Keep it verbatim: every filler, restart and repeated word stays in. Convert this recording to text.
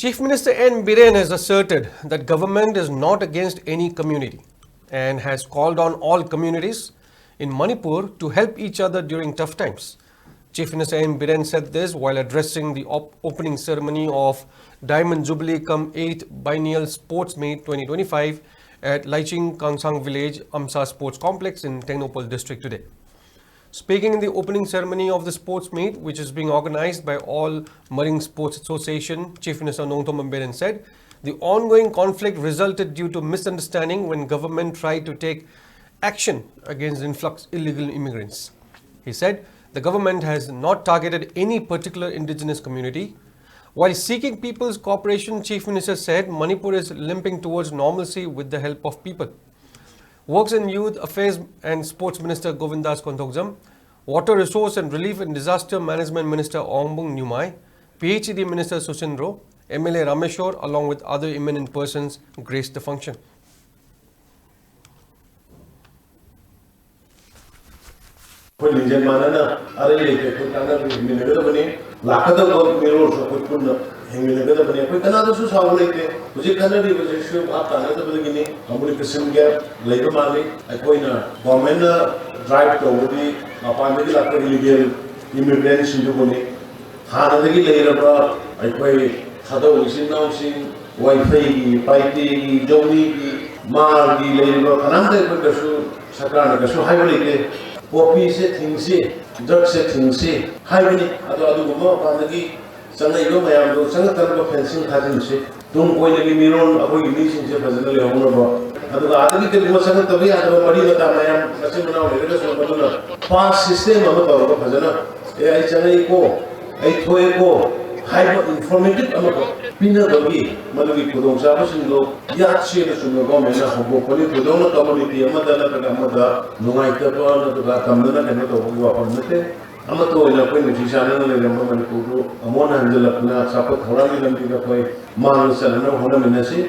Chief Minister N Biren has asserted that government is not against any community and has called on all communities in Manipur to help each other during tough times. Chief Minister N Biren said this while addressing the op- opening ceremony of Diamond Jubilee cum eighth Biennial Sports Meet twenty twenty-five at Laiching Kangsang Village, Amsa Sports Complex in Tengnoupal District today. Speaking in the opening ceremony of the sports meet, which is being organized by All Maring Sports Association, Chief Minister Nongthombam Biren said the ongoing conflict resulted due to misunderstanding when government tried to take action against influx illegal immigrants. He said the government has not targeted any particular indigenous community. While seeking people's cooperation, Chief Minister said Manipur is limping towards normalcy with the help of people. Works and Youth Affairs and Sports Minister Govindas Konthoujam, Water Resource and Relief and Disaster Management Minister Ongbung Nyumai, P H E D Minister Susindro, M L A Rameshwar, along with other eminent persons, graced the function. ꯑꯩꯈꯣꯏ ꯂꯤꯡꯖꯦꯜ ꯃꯥꯟꯅꯅ ꯑꯔꯩ ꯂꯩꯇ ꯑꯩꯈꯣꯏ ꯇꯥꯟꯅꯕ ꯍꯤꯡꯃꯤꯟꯅꯒꯗꯕꯅꯤ꯫ ꯂꯥꯛꯀꯗꯕ ꯃꯤꯔꯣꯜꯁꯨ ꯑꯩꯈꯣꯏ ꯄꯨꯟꯅ ꯍꯤꯡꯃꯤꯟꯅꯒꯗꯕꯅꯤ꯫ ꯑꯩꯈꯣꯏ ꯀꯅꯥꯗꯁꯨ ꯁꯥꯎꯕ ꯂꯩꯇꯦ꯫ ꯍꯧꯖꯤꯛ ꯈꯟꯅꯔꯤꯕꯁꯤꯁꯨ ꯚꯥꯞ ꯇꯥꯅꯗꯕꯗꯒꯤꯅꯤ꯫ Communication gap ꯂꯩꯕ ꯃꯥꯜꯂꯤ꯫ ꯑꯩꯈꯣꯏꯅ ꯒꯣꯔꯃꯦꯟꯅ ꯗ꯭ꯔꯥꯏꯚ ꯇꯧꯕꯗꯤ ꯃꯄꯥꯟꯗꯒꯤ ꯂꯥꯛꯄ ꯏꯂꯤꯒꯦꯜ ꯏꯃꯤꯒ꯭ꯔꯦꯟꯁꯤꯡꯗꯨꯕꯨꯅꯤ꯫ ꯍꯥꯟꯅꯗꯒꯤ ꯂꯩꯔꯕ ꯑꯩꯈꯣꯏ ꯊꯥꯗꯧ ꯏꯆꯤꯟ ꯏꯅꯥꯎꯁꯤꯡ, ꯋꯥꯏꯐꯩꯒꯤ, ꯄꯥꯏꯇꯦꯒꯤ, ꯖꯧꯃꯤꯒꯤ, ꯃꯥꯔꯒꯤ ꯂꯩꯔꯤꯕ ꯀꯅꯥꯝꯇ ꯑꯩꯈꯣꯏ ꯀꯩꯁꯨ ꯁꯔꯀꯥꯔꯅ ꯀꯩꯁꯨ ꯍꯥꯏꯕ ꯂꯩꯇꯦ꯫ ꯄꯣꯄꯤꯁꯦ ꯊꯤꯡꯁꯤ, ꯗ꯭ꯔꯒꯁꯦ ꯊꯤꯡꯁꯤ ꯍꯥꯏꯕꯅꯤ꯫ ꯑꯗꯣ ꯑꯗꯨꯒꯨꯝꯕ ꯃꯄꯥꯟꯗꯒꯤ ꯆꯪꯉꯛꯏꯕ ꯃꯌꯥꯝꯗꯣ ꯆꯪꯉꯛꯇꯅꯕ ꯐꯦꯟꯁꯤꯡ ꯊꯥꯖꯤꯟꯁꯤ꯫ ꯇꯨꯡ ꯀꯣꯏꯅꯒꯤ ꯃꯤꯔꯣꯜ ꯑꯩꯈꯣꯏꯒꯤ ꯃꯤꯁꯤꯡꯁꯦ ꯐꯖꯅ ꯂꯩꯍꯧꯅꯕ꯫ ꯑꯗꯨꯒ ꯑꯥꯗꯒꯤ ꯀꯔꯤꯒꯨꯝꯕ ꯆꯪꯉꯛꯇꯕ ꯌꯥꯗꯕ ꯃꯔꯤ ꯃꯇꯥ ꯃꯌꯥꯝ ꯃꯆꯤꯟ ꯃꯅꯥꯎ ꯂꯩꯔꯒꯁꯨ ꯃꯗꯨꯅ ꯄꯥꯁ ꯁꯤꯁꯇꯦꯝ ꯑꯃ ꯇꯧꯔꯒ ꯐꯖꯅ ꯑꯦ ꯑꯩ ꯆꯪꯉꯛꯏꯀꯣ, ꯑꯩ ꯊꯣꯛꯑꯦꯀꯣ ꯍꯥꯏꯕ ꯏꯟꯐꯣꯔꯃꯦꯇꯤꯞ ꯑꯃꯈꯛ ꯄꯤꯅꯕꯒꯤ ꯃꯗꯨꯒꯤ ꯈꯨꯗꯣꯡꯆꯥꯕꯁꯤꯡꯗꯣ ꯌꯥꯠꯁꯦꯅ ꯆꯨꯝꯅ ꯒꯣꯔꯃꯦꯟꯅ ꯍꯧꯗꯣꯛꯄꯅꯤ꯫ ꯊꯣꯏꯗꯣꯛꯅ ꯀꯝꯃꯨꯅꯤꯇꯤ ꯑꯃꯗ ꯅꯠꯇ꯭ꯔꯒ ꯑꯃꯗ ꯅꯨꯡꯉꯥꯏꯇꯕ ꯅꯠꯇ꯭ꯔꯒ ꯑꯀꯝꯗꯅ ꯀꯩꯅꯣ ꯇꯧꯕꯒꯤ ꯋꯥꯐꯝ ꯅꯠꯇꯦ꯫ ꯑꯃꯠꯇ ꯑꯣꯏꯅ ꯑꯩꯈꯣꯏ ꯅꯨꯡꯁꯤ ꯆꯥꯟꯅꯅ ꯂꯩꯔꯝꯕ ꯃꯅꯤꯄꯨꯔꯗꯨ ꯑꯃꯨꯛ ꯍꯟꯅ ꯍꯟꯖꯤꯜꯂꯛꯇꯨꯅ ꯆꯥꯎꯈꯠ ꯊꯧꯔꯥꯡꯒꯤ ꯂꯝꯕꯤꯗ ꯑꯩꯈꯣꯏ ꯃꯥꯡꯗ ꯆꯠꯅꯅꯕ ꯍꯣꯠꯅꯃꯤꯟꯅꯁꯤ꯫